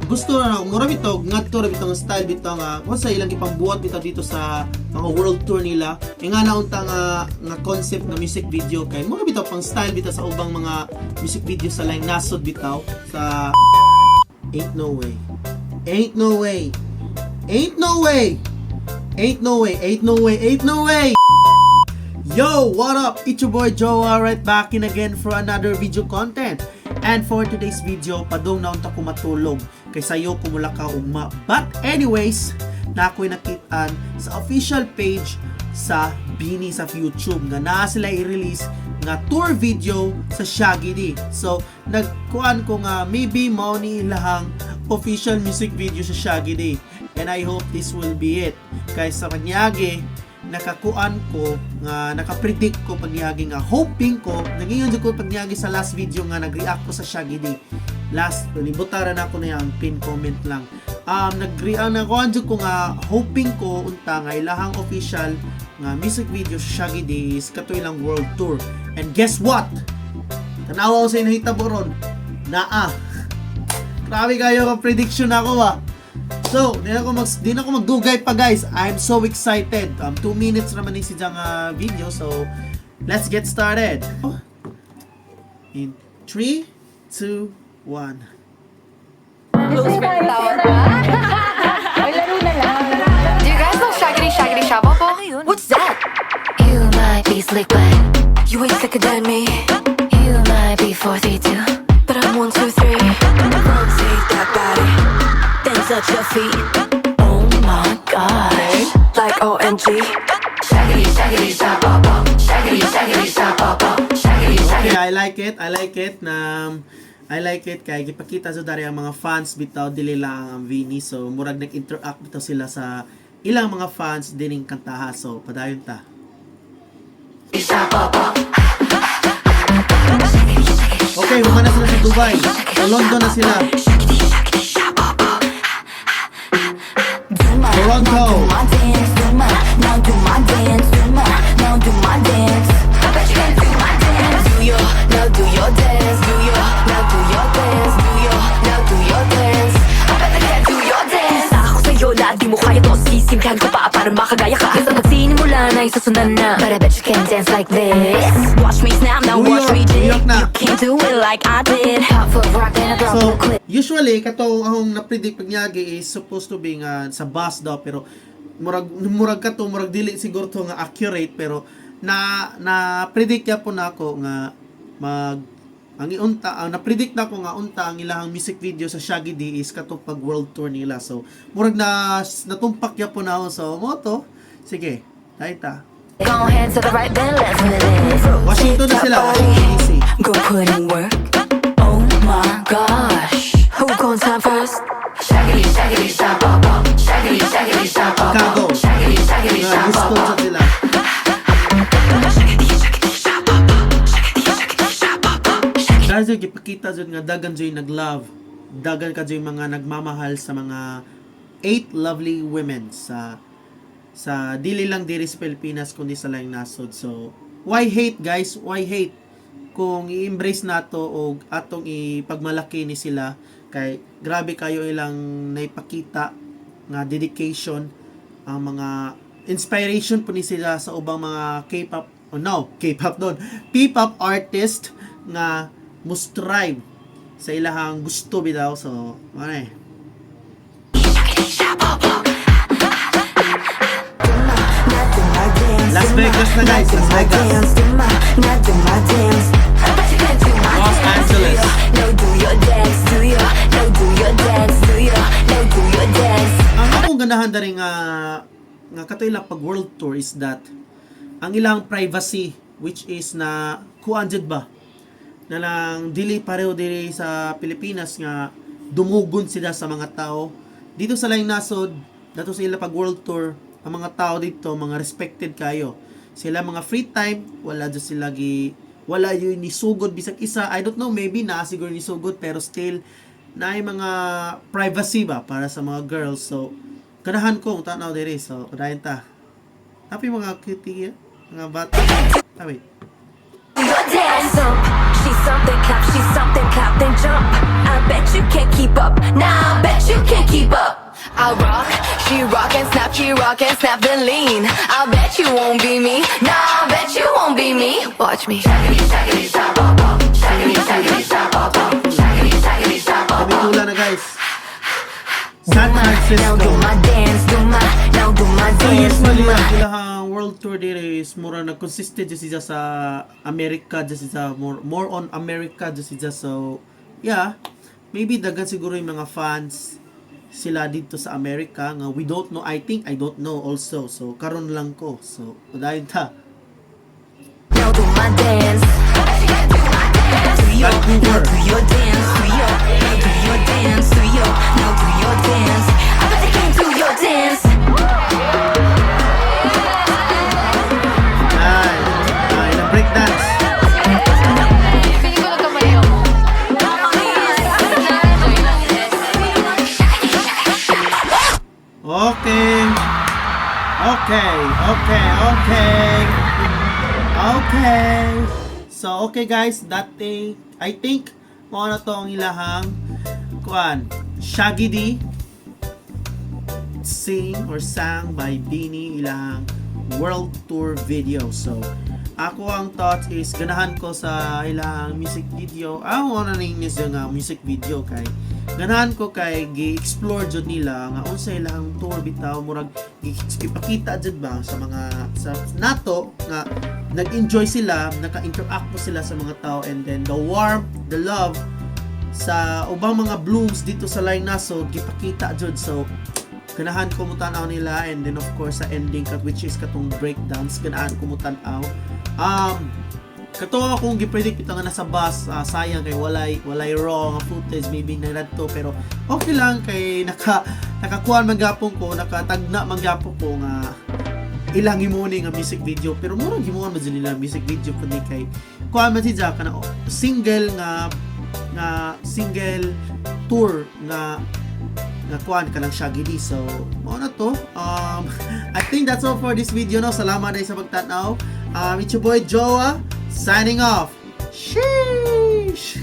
Gusto na ako, mura bitaw, ngadto ra bitaw nga style bitaw nga kung sa ilang gipangbuhat bitaw dito sa mga world tour nila. E nga naunta nga concept nga music video kay mura bitaw pang style bitaw sa ubang mga music video sa laing nasod bitaw sa. Ain't no way. Ain't no way. Ain't no way. Ain't no way. Ain't no way. Ain't no way. Yo, what up? It's your boy Joa right back in again for another video content. And for today's video, padung na unta ko matulog kay sayo ko mula ka ugma. But anyways, na ako'y nakitaan sa official page sa BINI sa YouTube nga naa sila i-release nga tour video sa Shaggy D. So, nagkuan ko nga maybe mao ni ilahang official music video sa Shaggy D. And I hope this will be it. Kay sa panyagi, nakakuan ko nga nakapredict ko pagyagi nga hoping ko nangingon jud ko pagyagi sa last video nga nag-react ko sa Shaggy D last nibutaran ako na ang pin comment lang, nag-react na kuan jud ko nga hoping ko unta nga ilahang official nga music video sa Shaggy D is katoy lang world tour. And guess what, tanawa ko sa nahitabo ron, naa grabe kayo ka prediction ako ba. So, di na ako magdugay pa, guys. I'm so excited. 2 minutes naman ni si Jang video. So, let's get started. In 3, 2, 1. Close friend tawag ka? Ay, laro na lang. Do you guys know Shaggedy Shaggedy Shabobo? What's that? You might be slick, but You ain't slicker than me. You might be 432. But I'm 1, 2, 3. Rotate that body, then touch your feet. Oh my gosh. Like OMG. Shaggedy, shaggedy, shabobo. Shaggedy, shaggedy, shabobo. Shaggedy, Okay, I like it. I like it na I like it kay gipakita sa dari ang mga fans bitaw, dili lang ang BINI. So murag nag-interact bitaw sila sa ilang mga fans dining kantaha. So padayon ta. Shabobo. Okay, human na sila sa Dubai. Sa London na sila. Shaggedy, shaggedy, shabobo. Do my, Toronto. now do my dance. Do my, now do my dance. Do my, now do my dance. I bet you can do my dance. Do your, now do your dance. Do your, now do your dance. Do your, now do your dance. I bet they can do your dance. Sa ako sa'yo, la, di mo kaya to. Sisimplihan ko pa para makagaya ka. Basta magsinimula na isusundan na. But I bet you can dance like this. Watch me snap, now New watch York, me New jig. York na. You can't do it like I did. Hot foot rock and a So, drop clip. Usually, katong akong na-predict pagyagi is supposed to be nga sa bus daw, pero murag kato murag dili siguro to nga accurate, pero na predict ya po na ako nga mag ang iunta ang na-predict na ako nga unta ang ilahang music video sa Shaggy D is katong pag world tour nila. So murag na natumpak ya po na ako. So mo to, sige, tayo ta. Go ahead to the right, then left with it. Washington na sila, Washington DC. Go put in work. Oh my gosh. Who gon' time first? Shaggedy, shaggedy, shabobo. Shaggedy, shaggedy, shabobo. Chicago. Shaggedy, shaggedy, Nga Houston shabobo. sa sila. Shaggedy, shaggedy, shabobo. Shaggedy, shaggedy, shabobo. Dahil jud gipakita jud nga dagan jud nag-love, dagan ka jud mga nagmamahal sa mga eight lovely women sa dili lang diri sa Pilipinas kundi sa laing nasod. So, why hate, guys? Why hate? Kung i-embrace nato og atong ipagmalaki ni sila kay grabe kayo ilang naipakita nga dedication, ang mga inspiration po ni sila sa ubang mga K-pop, oh no, K-pop doon, P-pop artist nga mo strive sa ilahang gusto bitaw. So, ano eh. Shaggedy, shabobo. Now do my dance. Las Vegas na, guys, Las Vegas. Dance, do my, now do my dance. I bet you can do my Los dance. Angeles. Now do your dance. Do your, now do your dance. Do your, now do your dance. Ang akong ganahan diri nga kato ilang pag world tour is that ang ilang privacy, which is na kuan jud ba na lang dili pareho diri sa Pilipinas nga dumugon sila sa mga tao dito sa laing nasod. Dato sa ila pag world tour, ang mga tao dito mga respected kayo sila, mga free time, wala jud sila gi wala yun ni sugod bisag isa. I don't know, maybe na siguro ni sugod, pero still na mga privacy ba para sa mga girls. So ganahan ko ang tanaw diri. So padayon ta. Tapi mga cutie, eh, mga bata. Ah, wait. Your dance. She's something, clap, she's something, clap, then jump. I bet you can't keep up. Nah, I bet I rock, she rock and snap, she rock and snap then lean. I bet you won't be me. Nah, I bet you won't be me. Watch me. Kapitula na, guys. San Now Francisco. do my dance, do my, now do my So dance, do usually my. ang ilahang world tour dire is mura na consisted jud siya sa America jud siya, more on America jud siya. So yeah, maybe daghan siguro yung mga fans sila dito sa America nga we don't know. I think I don't know also, so karon lang ko, so padayon ta. Now do my dance. Do your, Vancouver. now do your dance, do your, now do your dance, do your, now do your dance. I bet you can't do your dance. Ay, ay, break dance. Feeling ko nagkamali ako. Na-enjoy lang. Okay. So, okay guys, that thing, I think, mao na to ang ilahang, kuan, Shaggy D, sing or sang by BINI, ilang world tour video. So, ako ang thoughts is, ganahan ko sa ilang music video. Ah, na ning nga music video kay ganahan ko kay gi-explore jud nila nga unsa ilang tour bitaw, murag gipakita jud ba sa mga sa nato nga nag-enjoy sila, naka-interact po sila sa mga tao, and then the warmth, the love sa ubang mga blooms dito sa Laing Nasod gipakita jud. So ganahan ko mo-tanaw nila, and then of course sa ending kat which is katong breakdance, ganahan ko mo-tanaw. Kato akong gipredict bitaw nga nasa bus, sayang kay walay raw nga footage maybe na to, pero okay lang kay nakakuan man gapon ko, nakatagna man gapon ko nga ilang himuon nga music video, pero murag himuon man jud nila music video pud ni kay kuan man si Jack kana single nga single tour nga kuan kanang Shaggy D. So, mao na to. I think that's all for this video, no. Salamat dahil sa pagtanaw. It's your boy Joa signing off. Sheesh!